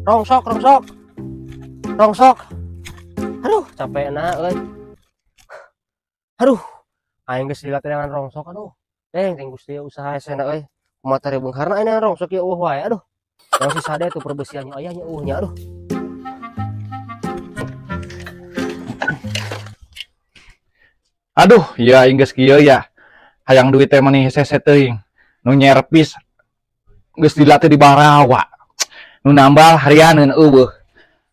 Rongsok, rongsok. Rongsok. Aduh, capek na euy. Aduh, aing geus lila dengan rongsok aduh. Teng teng Gusti usaha hesena euy. Kumaha teh beungharna aing rongsok ieu eueuh wae aduh. Yang si sade tuh perbesiannya ayahnya eueuhnya aduh. Aduh, ya aing geus kieu ya. Hayang duit teh mani hese teuing. Nu nyerpis geus dilatih di barawa. Nu nambal harianeun eueuh.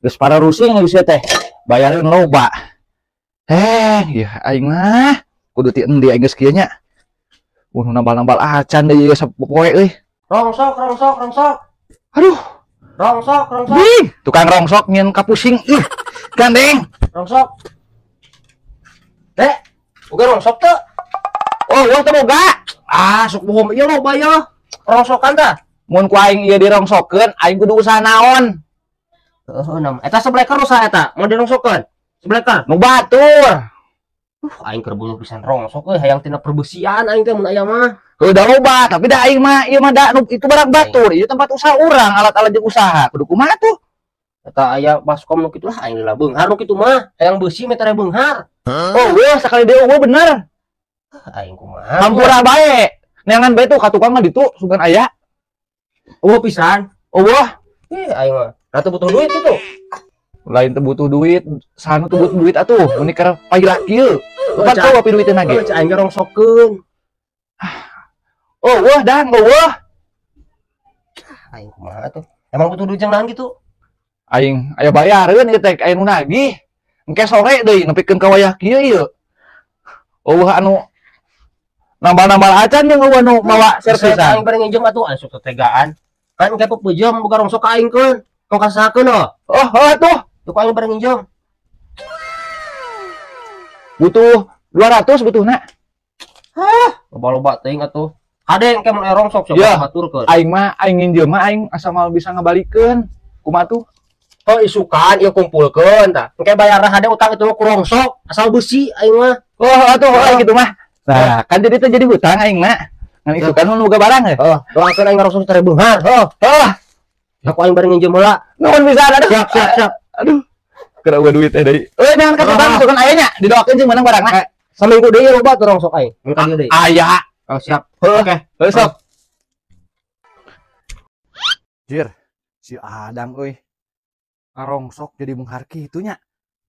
Geus para rusing geus teh. Bayareun loba. Ya aing mah kudu ti endi aing geus kieu nya. Nu nambal-nambal acan deui ieu sapopoe euy. Rongsok, rongsok, rongsok. Aduh. Rongsok, rongsok. Ding, tukang rongsok nyen kapusing ih. Gandeng. Rongsok. Dek, boga rongsok teu? Oh, uang teu boga. Ah, sok bohong ieu loba ieu. Rongsokan tah. Mun ku aing ieu dirongsokeun, aing kudu usaha naon? Heeh, nam. Eta sebleker usaha eta, mun dirongsokeun. Sebleker. Nu batur. Aing keur butuh pisan rongsok euy, hayang tina perbesian aing teh mun aya mah. Heuh da loba, tapi da aing mah ieu mah da nu itu barang batur, ieu tempat usaha urang, alat-alat jeung usaha. Kudu kumaha tuh? Eta aya baskom nu kitu lah aing lila beunghar nu kitu mah, hayang beusi meh teh beunghar. Oh, weuh sakali deui eueuh bener. Aing kumaha? Hampura bae. Neangan bae tuh ka tukang mah ditu sugan aya. Eueuh pisan. Eueuh. Ih, aing mah. Nah, teu butuh duit kitu. Lain teu butuh duit, sanu teu butuh duit atuh, mun keur paila kieu. Lupa tuh api duitna ge. Cek aing ge rongsokeun. Oh, wah dang, eueuh. Aing kumaha tuh? Emang butuh duit jeung naon kitu? Aing aya bayareun ieu teh aya nu nagih. Engke sore deui nepikeun ka wayah kieu ieu. Eueuh anu nambal-nambal acan jeung eueuh nu mawa servisan. Aing bari nginjem atuh asup tetegaan. Kan engke peupeujeuh boga rongsok ka aing keun. Tong kasakeun oh. Oh, heuh atuh. Tuh aing bari nginjem. Butuh 200 butuhna. Hah, loba-loba teuing atuh. Kade engke mun aya rongsok sok baturkeun. Aing mah aing nginjem mah aing asa moal bisa ngabalikeun. Kumaha tuh? Oh, isukan ieu kumpulkeun tah. Engke bayar hade utang itu ku rongsok asal beusi aing mah. Oh, atuh oh, gitu mah. Nah, kan jadi teh jadi hutang aing mah. Ngan isukan mun boga barang ya. Oh, doakeun aing rongsok teh beunghar. Oh, oh. Aku aing bari nginjem heula. Nuhun pisan aduh. Siap, siap, siap. Aduh. Keur eueuh duit teh deui. Euy, jangan ka tukang isukan aya nya, didoakeun jeung meunang barangna. Saminggu deui loba tuh rongsok aing. Mun ka dieu deui. Aya. Oh, siap. Oke. Heuh, sok. Jir, si Adang euy. Rongsok jadi beunghar kitu nya.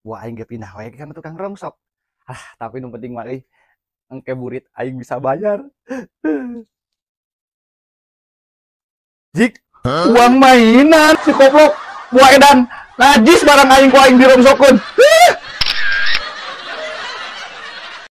Wah, aing ge pindah wae kana tukang rongsok. Ah, tapi nu penting mah euy, engke burit aing bisa bayar. Jik, uang mainan si koplok. Buah edan najis barang aing ku aing dirongsokeun.